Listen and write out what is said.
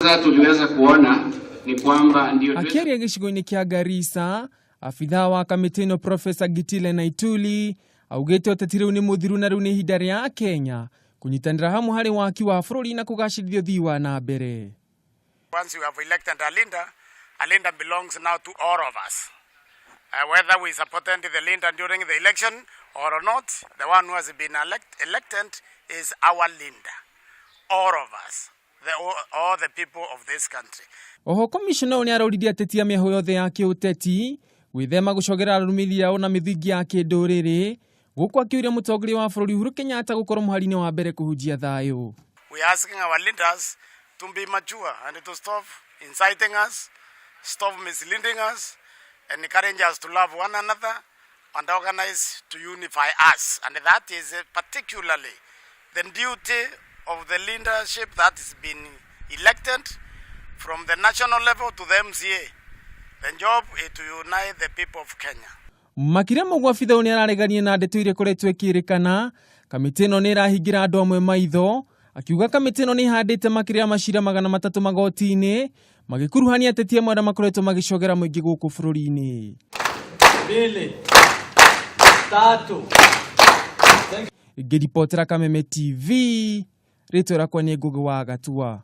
Sasa tuliweza kuona ni kwamba ndio Akĩaria gĩcigo-inĩ kĩa Garissa, abithaa wa kamĩtĩ ĩno Profesa Gitile Naituli augĩte ũteti rĩu nĩ mũthiru na rĩu nĩ ihinda rĩa Kenya kũnyitanĩra hamwe harĩ waki wa bũrũri na kũgacĩrithia ũthii wa na mbere. Once you have elected a leader, a leader belongs now to all of us. Whether we supported the leader during the election or not, the one who has been elected is our leader. All of us, all the people of this country. Oho komishona ũyũ nĩaroririe ateti a mĩahũ yothe ya kĩũteti gwĩthema gũcogera arũmĩrĩri ao na mĩthingi ya kĩndũrĩrĩ, gũkũ akĩũria mũtongoria wa bũrũri Uhuru Kenyatta gũkorwo mũhari-inĩ wa mbere kũhunjia thayũ. We are asking our leaders to be mature and to stop inciting us, stop misleading us, and encourage us to love one another and organize to unify us. And that is particularly the duty of the leadership that has been elected from the national level to the MCA. The job is to unite the people of Kenya. Makĩria ma ũguo, abithaa ũyũ nĩararegania na ndeto iria ikoretwo ikĩrĩkana kamĩtĩ ĩno nĩ ĩrahingĩra andũ amwe maitho, akiuga kamĩtĩ ĩno nĩ ĩhandĩte makĩria ya macira 300 magoti-inĩ magĩkuruhania ateti amwe arĩa makoretwo magĩcogera mũingĩ gũkũ bũrũri-inĩ. Mbili, tatu. Ngĩribotera Kameme TV, rĩtwa rĩakwa nĩ Ngũgĩ wa Gatua.